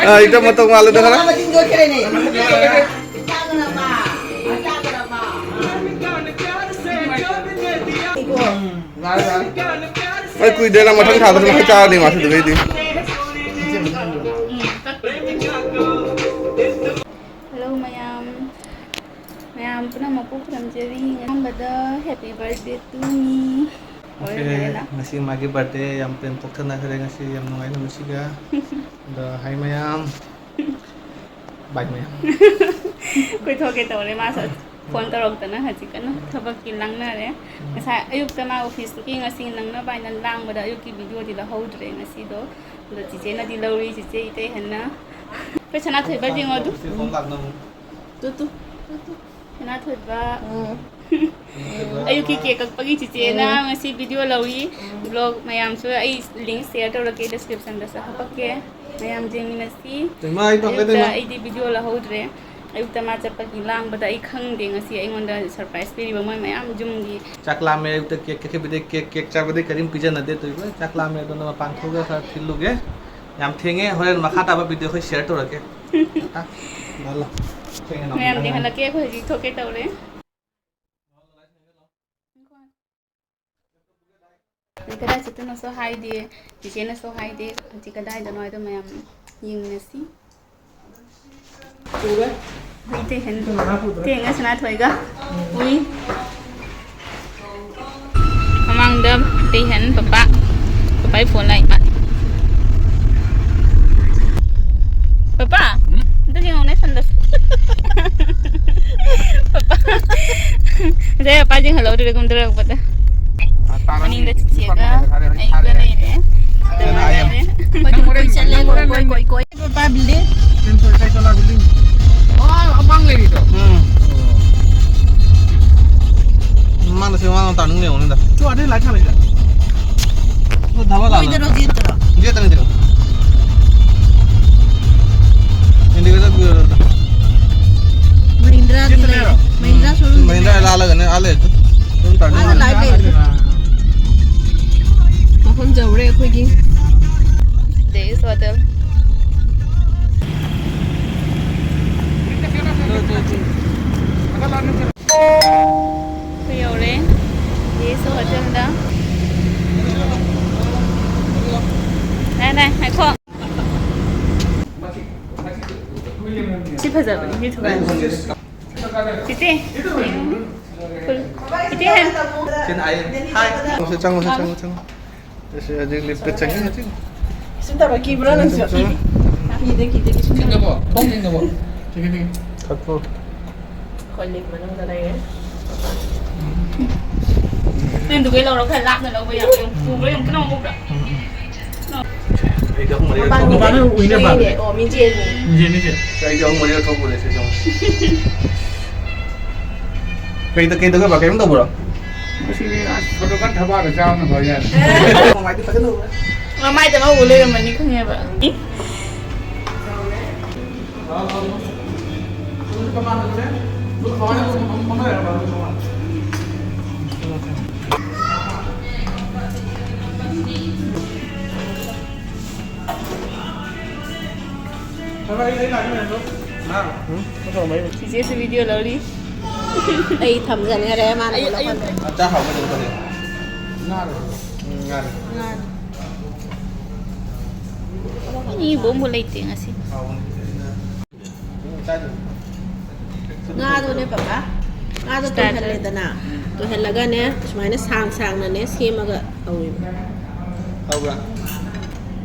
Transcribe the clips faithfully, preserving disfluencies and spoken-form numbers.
ꯑꯥ, ꯏꯇ ꯃꯇꯧ ꯃꯥꯜꯂꯦꯗ ꯈꯔ꯫ ꯑꯩ ꯀꯨꯏꯗ꯭ꯔꯦ ꯅꯪ ꯃꯊꯪ ꯊꯥꯗ ꯑꯗꯨꯝ ꯆꯥꯔꯅꯤ ꯃꯥꯁꯨ ꯑꯗꯨꯗꯩꯗꯤ꯫ Hello ꯃꯌꯥꯝ, ꯃꯌꯥꯝ ꯄꯨꯝꯅꯃꯛꯄꯨ ꯈꯨꯔꯨꯝꯖꯔꯤ꯫ ꯑꯍꯥꯟꯕꯗ happy birthday to me꯫ Okay, ꯂꯣꯏꯔꯦ꯫ ꯉꯁꯤ ꯃꯥꯒꯤ birthday, ꯌꯥꯝ ꯄꯦꯟ ꯄꯣꯛꯊꯅꯈ꯭ꯔꯦ ꯉꯁꯤ ꯌꯥꯝ ꯅꯨꯡꯉꯥꯏ ꯅꯨꯃꯤꯠꯁꯤꯒ꯫ ꯑꯗꯣ hi ꯃꯌꯥꯝ꯫ Bye ꯃꯌꯥꯝ꯫ ꯀꯣꯏꯊꯣꯛꯀꯦ ꯇꯧꯔꯦ ꯃꯥꯁꯨ꯫ Phone ꯇꯧꯔꯛꯇꯅ ꯍꯧꯖꯤꯛ ꯀꯟꯅ ꯊꯕꯛꯀꯤ ꯂꯥꯡꯅꯔꯦ꯫ ꯎꯝ꯫ ꯉꯁꯥꯏ ꯑꯌꯨꯛꯇ ꯃꯥ officeꯀꯤ ꯉꯁꯤ ꯅꯪꯅꯕ ꯍꯥꯏꯅ ꯂꯥꯡꯕꯗ ꯑꯌꯨꯛꯀꯤ videoꯗꯤ ꯂꯧꯍꯧꯗ꯭ꯔꯦ ꯉꯁꯤꯗꯣ꯫ ꯑꯗꯣ ꯆꯤꯆꯦꯅꯗꯤ ꯂꯧꯔꯤ, ꯆꯤꯆꯦ ꯏꯇꯩ ꯍꯟꯅ꯫ ꯑꯩꯈꯣꯏ ꯁꯅꯥꯊꯣꯏ birthday ꯌꯦꯡꯉꯣ ꯑꯗꯨ꯫ ꯇꯨ, ꯇꯨ꯫ ꯁꯅꯥꯊꯣꯏꯕ꯫ ꯎꯝ꯫ ꯑꯌꯨꯛꯀꯤ cake ꯀꯛꯄꯒꯤ ꯆꯤꯆꯦꯅ ꯎꯝ꯫ ꯉꯁꯤ video ꯂꯧꯔꯤ꯫ ꯎꯝ꯫ Vlog ꯃꯌꯥꯝꯁꯨ ꯑꯩ link share ꯇꯧꯔꯛꯀꯦ, descriptionꯗꯁꯨ ꯍꯥꯄꯛꯀꯦ꯫ ꯃꯌꯥꯝ ꯌꯦꯡꯃꯤꯟꯅꯁꯤ꯫ ꯏꯃꯥ, ꯑꯩ ꯐꯪꯒꯦ, ꯑꯌꯨꯛꯇ ꯏꯃꯥ꯫ ꯑꯩꯗꯤ video ꯂꯧꯍꯧꯗ꯭ꯔꯦ꯫ ꯑꯌꯨꯛꯇ ꯃꯥ ꯆꯠꯄꯒꯤ ꯂꯥꯡꯕꯗ ꯑꯩ ꯈꯪꯗꯦ꯫ ꯉꯁꯤ ꯑꯩꯉꯣꯟꯗ surprise ꯄꯤꯔꯤꯕ ꯃꯣꯏ ꯃꯌꯥꯝ ꯌꯨꯝꯒꯤ꯫ ꯆꯥꯛ ꯂꯥꯝꯃꯦ, ꯑꯌꯨꯛꯇ cake ꯀꯛꯈꯤꯕꯗꯩ cake, cake ꯆꯥꯕꯗꯩ ꯀꯔꯤꯝ ꯄꯤꯖꯅꯗꯦ ꯇꯧꯔꯤꯕ꯫ ꯆꯥꯛ ꯂꯥꯝꯃꯦ, ꯑꯗꯨꯅ ꯃꯄꯥꯟ ꯊꯣꯛꯑꯒ ꯈꯔ ꯊꯤꯜꯂꯨꯒꯦ꯫ ꯌꯥꯝ ꯊꯦꯡꯉꯦ, ꯍꯣꯔꯦꯟ ꯃꯈꯥ ꯇꯥꯕ video ꯑꯩꯈꯣꯏ share ꯇꯧꯔꯛꯀꯦ꯫ ꯇꯥ? ꯂꯥꯜꯂꯣ꯫ ꯊꯦꯡꯉꯦ, ꯅꯪ ꯃꯌꯥꯝꯗꯤ ꯍꯜꯂꯛꯀꯦ, ꯑꯩꯈꯣꯏ ꯍꯧꯖꯤꯛ ꯊꯣꯛꯀꯦ ꯇꯧꯔꯦ꯫ ꯍꯧꯖꯤꯛ ꯀꯗꯥꯏ ꯆꯠꯇꯣꯏꯅꯣꯁꯨ ꯍꯥꯏꯗꯦ, ꯆꯤꯆꯦꯅꯁꯨ ꯍꯥꯏꯗꯦ꯫ ꯍꯧꯖꯤꯛ ꯀꯗꯥꯏꯗꯅꯣ ꯍꯥꯏꯗꯣ ꯃꯌꯥꯝ ꯌꯦꯡꯃꯤꯟꯅꯁꯤ꯫ ꯎꯔꯦ? ꯍꯨꯏ ꯇꯩꯍꯟ-, ꯀꯅꯥ ꯄꯨꯗ꯭ꯔꯦ? ꯇꯦꯡꯒ ꯁꯅꯥꯊꯣꯏꯒ꯫ ꯎꯝ꯫ ꯎꯏ꯫ ꯃꯃꯥꯡꯗ ꯇꯩꯍꯟ ꯄꯄꯥ꯫ ꯄꯄꯥꯒꯤ phone ꯂꯥꯛꯏ ꯃꯥ꯫ ꯄꯄꯥ, ꯎꯝ? ꯑꯝꯇ ꯌꯦꯡꯉꯨꯅꯦ ꯁꯟꯗꯣ꯫ ꯄꯄꯥ꯫ ꯉꯁꯥꯏ ꯄꯄꯥ ꯌꯦꯡꯍꯜꯍꯧꯗ꯭ꯔꯦ ꯀꯨꯝꯊꯔꯛꯄꯗ꯫ ꯃꯅꯤꯡꯗ ꯆꯤꯆꯦꯒ ꯑꯩꯒ ꯂꯩꯔꯦ꯫ ꯑꯗꯨꯒ ꯂꯩꯔꯦ꯫ ꯀꯣꯏ, ꯀꯣꯏ, ꯀꯣꯏ ꯆꯠꯂꯦ, ꯀꯣꯏ, ꯀꯣꯏ, ꯀꯣꯏ, ꯀꯣꯏ꯫ ꯄꯥ building꯫ ꯑꯣ, ꯑꯃꯥꯡ ꯂꯩꯔꯤꯗꯣ? ꯎꯝ꯫ ꯃꯥꯅ ꯁꯤ ꯃꯥꯅ ꯇꯥꯅꯤꯡ ꯂꯩꯔꯝꯒꯅꯤꯗ꯫ ꯇꯨ ꯑꯗꯩ light ꯊꯥꯜꯂꯛꯏꯗ꯫ ꯊꯥꯕ ꯂꯥꯜꯂꯣ꯫ ꯃꯣꯏꯗꯔꯣ ꯖꯦꯠꯇꯔꯣ? ꯖꯦꯠꯇꯅꯤ ꯀꯩꯅꯣ꯫ Indicator ꯄꯨꯔꯒ ꯃꯍꯤꯟꯗ꯭ꯔꯥꯗꯤ ꯖꯦꯠꯇꯅꯦ ꯂꯩꯔꯦ꯫ ꯍꯥꯏꯔꯣ? ꯃꯍꯤꯟꯗ꯭ꯔꯥ showroom ꯗ ꯃꯍꯤꯟꯗ꯭ꯔꯥ ꯂꯩꯔꯦ꯫ ꯂꯥꯜꯂꯒꯅꯦ ꯑꯥ ꯂꯩꯔꯦ꯫ ꯑꯗꯨꯝ ꯇꯥꯔꯅꯤ꯫ ꯑꯥꯗ live ꯂꯩꯔꯦ꯫ ꯃꯐꯝ ꯌꯧꯔꯦ ꯑꯩꯈꯣꯏꯒꯤ꯫ Days Hotel꯫ ꯑꯩꯈꯣꯏ ꯌꯧꯔꯦ꯫ Days Hotel ꯗ꯫ ꯅꯥꯏ, ꯅꯥꯏ, ꯉꯥꯏꯈꯣ꯫ ꯁꯤ ꯐꯖꯕꯅꯤ, ꯁꯤ ꯊꯨꯒꯥꯏ꯫ ꯆꯤꯆꯦ, ꯆꯤꯆꯦ, ꯍꯥꯏ꯫ ꯆꯪꯉꯣ, ꯆꯪꯉꯣ, ꯆꯪꯉꯣ, ꯆꯪꯉꯣ꯫ ꯑꯁ, ꯍꯧꯖꯤꯛ lift ꯇ ꯆꯪꯉꯦ, ꯍꯧꯖꯤꯛ꯫ ꯁꯤꯟꯇꯕ ꯀꯤꯕ꯭ꯔꯥ ꯅꯪꯁꯨ? ꯆꯪꯉꯣ, ꯆꯪꯉꯣ꯫ ꯀꯤꯗꯦ, ꯀꯤꯗꯦ, ꯀꯤꯁꯨ ꯀꯤꯗꯦ꯫ ꯊꯤꯡꯉꯕꯣ? ꯊꯣꯡ ꯊꯤꯡꯉꯕꯣ? ꯊꯤꯡꯉꯦ, ꯊꯤꯡꯉꯦ꯫ ꯊꯛꯄ꯭ꯔꯣ? ꯑꯩꯈꯣꯏ lift ꯃꯅꯨꯡꯗ ꯂꯩꯔꯦ꯫ ꯅꯪ ꯑꯗꯨꯒꯩ ꯂꯧꯔꯣ, ꯈꯔ ꯂꯥꯞꯅ ꯂꯧꯕ ꯌꯥꯕ꯭ꯔꯥ ꯌꯦꯡꯉꯨ꯫ ꯄꯨꯕ꯭ꯔꯥ ꯌꯦꯡꯉꯨ, ꯀꯩꯅꯣꯝ ꯎꯕ꯭ꯔꯥ? ꯑꯩꯗꯤ ꯑꯍꯨꯝ ꯃꯔꯤ ꯃꯄꯥꯟ ꯂꯧꯊꯣꯛ-, ꯃꯄꯥꯟ ꯎꯏꯅꯦ, ꯃꯄꯥꯟ꯫ ꯎꯏꯅꯦ꯫ ꯑꯣ, ꯃꯤꯡꯁꯦꯜꯅꯦ꯫ ꯃꯤꯡꯁꯦꯜ, ꯃꯤꯡꯁꯦꯜ꯫ ꯑꯩꯗꯤ ꯑꯍꯨꯝ ꯃꯔꯤ ꯂꯧꯊꯣꯛꯄ ꯎꯔꯦ ꯁꯤꯁꯦ ꯌꯦꯡꯉꯣ꯫ ꯀꯩꯗ-, ꯀꯩꯗꯧꯒꯦꯕ? ꯀꯩꯅꯣꯝ ꯇꯧꯕ꯭ꯔꯣ? ꯃꯁꯤꯗꯤ ꯑꯁ ꯐꯣꯇꯣ ꯀꯟꯅ ꯊꯕꯥꯗ ꯆꯥꯕꯅ ꯐꯕ ꯌꯥꯅꯤ꯫ ꯃꯃꯥꯏꯗꯤ ꯐꯖꯅ ꯎꯔꯦ꯫ ꯃꯃꯥꯏꯗ ꯑꯃ ꯎ ꯂꯩꯔꯝꯃꯅꯤ ꯈꯪꯉꯦꯕ꯫ ꯆꯤꯆꯦꯁꯨ video ꯂꯧꯔꯤ꯫ ꯑꯩ ꯊꯝꯖꯟꯈꯔꯦ, ꯃꯥꯅ ꯑꯩ, ꯑꯩ ꯂꯧꯍꯜꯂꯦ꯫ ꯆꯥ ꯍꯥꯎꯕ ꯑꯗꯨꯝ ꯈꯜꯂꯦ꯫ ꯉꯥꯔꯣ? ꯎꯝ, ꯉꯥꯅꯤ꯫ ꯉꯥꯅꯤ꯫ ꯃꯤ ꯕꯣꯝꯕꯨ ꯂꯩꯇꯦ ꯉꯁꯤ꯫ ꯍꯥꯎꯕꯅꯤ꯫ ꯎꯝ, ꯆꯥꯗꯣꯏꯅꯤ꯫ ꯉꯥꯗꯣꯅꯦ ꯄꯄꯥ, ꯉꯥꯗꯣ ꯇꯣꯏꯍꯜꯂꯦꯗꯅ, ꯇꯣꯏꯍꯜꯂꯒꯅꯦ ꯁꯨꯃꯥꯏꯅ ꯁꯥꯡ ꯁꯥꯡꯅꯅꯦ ꯁꯦꯝꯃꯒ ꯇꯧꯔꯤꯕ꯫ ꯍꯥꯎꯕ꯭ꯔꯥ?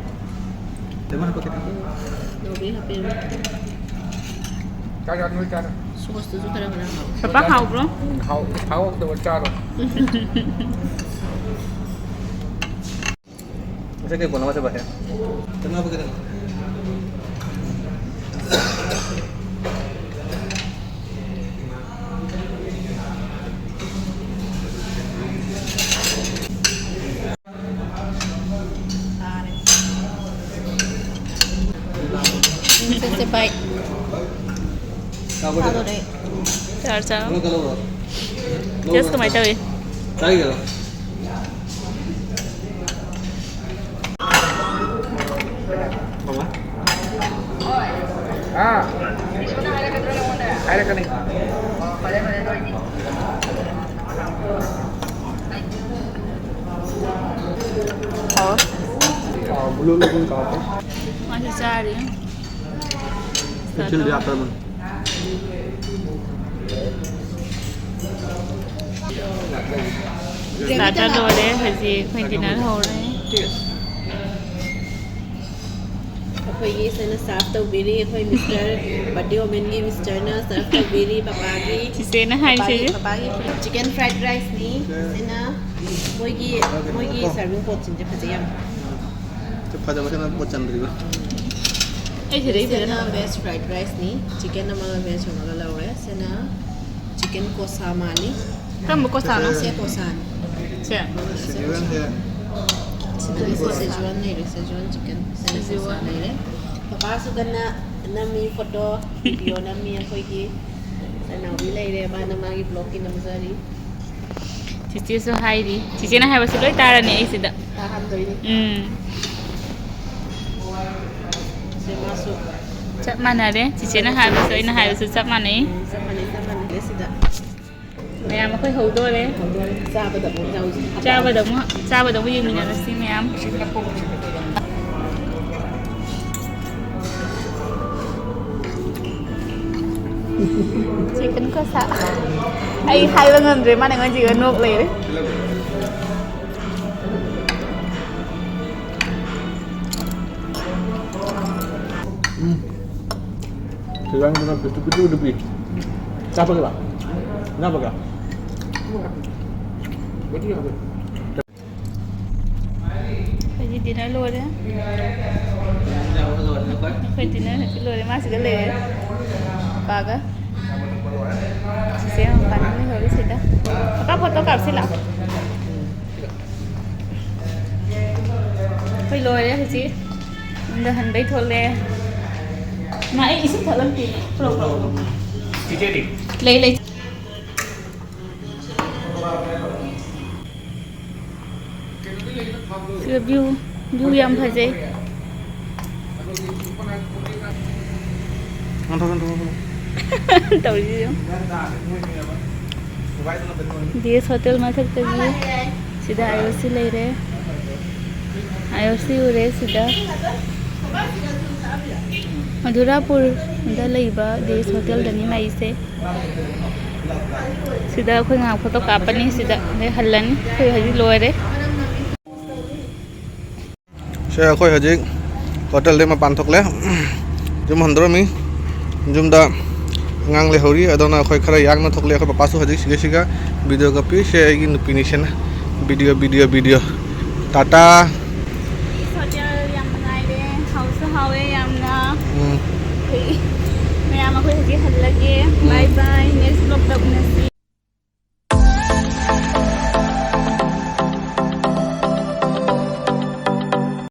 ꯂꯦꯃꯟ ꯍꯥꯞꯄꯛꯀꯦ꯫ ꯅꯥꯎꯕꯤ ꯍꯥꯞꯄꯤꯔꯣ꯫ ꯆꯥꯔꯣ, ꯅꯣꯏ ꯆꯥꯔꯣ꯫ ꯁꯣꯁꯇꯨꯁꯨ ꯈꯔ ꯈꯔ ꯍꯥꯞꯄꯣ꯫ ꯄꯄꯥ ꯍꯥꯎꯕ꯭ꯔꯣ? ꯎꯝ, ꯍꯥꯎ-, ꯍꯥꯎꯇꯕ ꯆꯥꯔꯣ꯫ ꯉꯁꯥꯏ ꯀꯩ ꯀꯣꯟ ꯑꯃ ꯆꯠꯄ ꯍꯦꯛ? ꯀꯩꯅꯣ ꯍꯥꯞꯄꯛꯀꯦ ꯇꯧꯅꯤ꯫ ꯍꯣꯏ꯫ ꯆꯥꯗꯣꯔꯦ꯫ ꯆꯥꯔꯣ, ꯆꯥꯔꯣ꯫ Taste ꯀꯃꯥꯏ ꯇꯧꯏ? ꯆꯥꯈꯤꯒꯦꯔꯣ? ꯃꯃꯥ? ꯑꯥ꯫ ꯍꯥꯏꯔꯛꯀꯅꯤ꯫ ꯍꯥꯎ꯫ ꯃꯥꯁꯨ ꯆꯥꯔꯤ꯫ ꯏꯊꯤꯜꯗꯤ ꯍꯥꯞꯇꯕꯅꯤ꯫ Starter ꯂꯣꯏꯔꯦ, ꯍꯧꯖꯤꯛ ꯑꯩꯈꯣꯏ dinner ꯍꯧꯔꯦ꯫ ꯑꯩꯈꯣꯏꯒꯤ ꯁꯤꯅ serve ꯇꯧꯕꯤꯔꯤ, ꯑꯩꯈꯣꯏ mister birthday womanꯒꯤ misterꯅ serve ꯇꯧꯕꯤꯔꯤ, ꯄꯄꯥꯒꯤ, ꯆꯤꯆꯦꯅ ꯍꯥꯏꯔꯤꯁꯦ꯫ ꯄꯄꯥꯒꯤ, ꯄꯄꯥꯒꯤ chicken fried riceꯅꯤ꯫ ꯁꯤꯅ ꯃꯣꯏꯒꯤ, ꯃꯣꯏꯒꯤ serving potꯁꯤꯡꯁꯦ ꯐꯖꯩ ꯌꯥꯝ꯫ ꯐꯖꯕꯁꯤꯅ ꯄꯣꯠ ꯆꯟꯗ꯭ꯔꯤꯕ꯫ ꯑꯩ ꯁꯤꯗꯩ ꯁꯤꯅ ꯐꯖꯅ veg fried riceꯅꯤ, chicken ꯑꯃꯒ veg ꯑꯃꯒ ꯂꯧꯔꯦ꯫ ꯁꯤꯅ chicken ꯀꯣꯁꯥ ꯃꯥꯜꯂꯤ꯫ ꯀꯔꯝꯕ ꯀꯣꯁꯥꯅꯣ? ꯁꯦ ꯀꯣꯁꯥꯅꯤ꯫ ꯁꯦ? ꯁꯦ ꯀꯣꯁꯥ꯫ Szechuanꯁꯦ꯫ ꯁꯤꯗ Szechuan ꯂꯩꯔꯦ, Szechuan chicken꯫ ꯁꯤꯅ ꯀꯣꯁꯥ Szechuan꯫ ꯂꯩꯔꯦ꯫ ꯄꯄꯥꯁꯨ ꯀꯟꯅ ꯅꯝꯃꯤ photo, video ꯅꯝꯃꯤ ꯑꯩꯈꯣꯏꯒꯤ꯫ ꯁꯅꯥꯎꯕꯤ ꯂꯩꯔꯦ, ꯃꯥꯅ ꯃꯥꯒꯤ vlogꯀꯤ ꯅꯝꯖꯔꯤ꯫ ꯆꯤꯆꯦꯁꯨ ꯍꯥꯏꯔꯤ꯫ ꯆꯤꯆꯦꯅ ꯍꯥꯏꯕꯁꯨ ꯂꯣꯏ ꯇꯥꯔꯅꯤ ꯑꯩ ꯁꯤꯗ꯫ ꯇꯥꯍꯟꯗꯣꯏꯅꯤ꯫ ꯎꯝ꯫ ꯁꯦ ꯃꯥꯁꯨ꯫ ꯆꯞ ꯃꯥꯟꯅꯔꯦ꯫ ꯆꯤꯆꯦꯅ ꯍꯥꯏꯕꯁꯨ ꯑꯩꯅ ꯍꯥꯏꯕꯁꯨ ꯆꯞ ꯃꯥꯟꯅꯩ꯫ ꯎꯝ, ꯆꯞ ꯃꯥꯟꯅꯩ, ꯆꯞ ꯃꯥꯟꯅꯩ꯫ ꯁꯤꯗ꯫ ꯃꯌꯥꯝ ꯑꯩꯈꯣꯏ ꯍꯧꯗꯣꯔꯦ꯫ ꯍꯧꯗꯣꯔꯦ꯫ ꯆꯥꯕꯗ ꯑꯃꯨꯛ ꯌꯥꯎꯁꯤ꯫ ꯆꯥꯕꯗ ꯑꯃꯨꯛ, ꯆꯥꯕꯗ ꯑꯃꯨꯛ ꯌꯦꯡꯃꯤꯟꯅꯔꯁꯤ ꯃꯌꯥꯝ꯫ Chicken ꯀꯣꯁꯥ꯫ ꯑꯩ ꯍꯥꯏꯕ ꯉꯝꯗ꯭ꯔꯦ, ꯃꯥꯅ ꯑꯩꯉꯣꯟꯗ ꯅꯣꯛ ꯂꯩꯔꯦ꯫ ꯎꯝ꯫ ꯁꯤꯂꯣꯡꯗꯅ ꯄꯤꯇ꯭ꯔꯨ ꯄꯤꯇ꯭ꯔꯨ ꯅꯨꯄꯤ꯫ ꯆꯥꯕꯒ ꯂꯥꯛ꯫ ꯉꯥꯕꯒ꯫ ꯑꯩꯈꯣꯏꯒꯤ dinner ꯂꯣꯏꯔꯦ꯫ ꯑꯩꯈꯣꯏ dinner ꯍꯧꯖꯤꯛ ꯂꯣꯏꯔꯦ꯫ ꯃꯥ ꯁꯤꯗ ꯂꯩꯔꯦ꯫ ꯄꯥꯒ꯫ ꯆꯤꯆꯦ ꯃꯄꯥꯟꯗ ꯂꯩꯍꯧꯔꯤ ꯁꯤꯗ꯫ ꯄꯥ photo ꯀꯥꯞꯁꯤ ꯂꯥꯛꯑꯣ꯫ ꯑꯩꯈꯣꯏ ꯂꯣꯏꯔꯦ ꯍꯧꯖꯤꯛ꯫ ꯌꯨꯝꯗ ꯍꯟꯕꯩ ꯊꯣꯛꯂꯦ꯫ ꯃꯥ ꯑꯩ ꯏꯁꯤꯡ ꯊꯛꯂꯝꯗꯦ꯫ ꯄꯨꯔꯛꯄ꯭ꯔꯣ? ꯆꯤꯆꯦꯗꯤ? ꯂꯩ, ꯂꯩ꯫ ꯁꯤꯗ view, view ꯌꯥꯝ ꯐꯖꯩ꯫ ꯇꯧꯔꯤꯁꯤ ꯌꯦꯡꯉꯨ꯫ ꯗꯤ ꯑꯦꯁ ꯍꯣꯇꯦꯜ ꯃꯊꯛꯇꯒꯤ ꯁꯤꯗ ꯑꯥꯏ ꯑꯣ ꯁꯤ ꯂꯩꯔꯦ꯫ ꯑꯥꯏ ꯑꯣ ꯁꯤ ꯎꯔꯦ ꯁꯤꯗ꯫ ꯃꯙꯨꯔꯥꯄꯨꯔꯗ ꯂꯩꯕ ꯗꯤ ꯑꯦꯁ ꯍꯣꯇꯦꯜꯗꯅꯤ ꯂꯩꯁꯦ꯫ ꯁꯤꯗ ꯑꯩꯈꯣꯏ ꯉꯥꯏꯍꯥꯛ ꯐꯣꯇꯣ ꯀꯥꯞꯄꯅꯤ꯫ ꯁꯤꯗ ꯑꯗꯩ ꯍꯜꯂꯅꯤ꯫ ꯑꯩꯈꯣꯏ ꯍꯧꯖꯤꯛ ꯂꯣꯏꯔꯦ꯫ ꯁꯦ, ꯑꯩꯈꯣꯏ ꯍꯧꯖꯤꯛ ꯍꯣꯇꯦꯜꯗꯩ ꯃꯄꯥꯟ ꯊꯣꯛꯂꯦ꯫ ꯌꯨꯝ ꯍꯟꯗꯣꯔꯝꯃꯤ꯫ ꯌꯨꯝꯗ ꯑꯉꯥꯡ ꯂꯩꯍꯧꯔꯤ, ꯑꯗꯨꯅ ꯑꯩꯈꯣꯏ ꯈꯔ ꯌꯥꯡꯅ ꯊꯣꯛꯂꯦ꯫ ꯑꯩꯈꯣꯏ ꯄꯄꯥꯁꯨ ꯍꯧꯖꯤꯛ ꯁꯤꯒ ꯁꯤꯒ video ꯀꯥꯞꯄꯤ꯫ ꯁꯦ, ꯑꯩꯒꯤ ꯅꯨꯄꯤꯅꯤ ꯁꯤꯅ꯫ Video, video, video꯫ Tata. Hotel ꯌꯥꯝ ꯅꯨꯡꯉꯥꯏꯔꯦ, ꯍꯥꯎꯁꯨ ꯍꯥꯎꯋꯦ ꯌꯥꯝꯅ꯫ ꯎꯝ꯫ ꯑꯩꯈꯣꯏ ꯃꯌꯥꯝ ꯑꯩꯈꯣꯏ ꯍꯧꯖꯤꯛ ꯍꯜꯂꯒꯦ꯫ ꯎꯝ꯫ Bye bye, next vlogꯇ ꯎꯅꯁꯤ꯫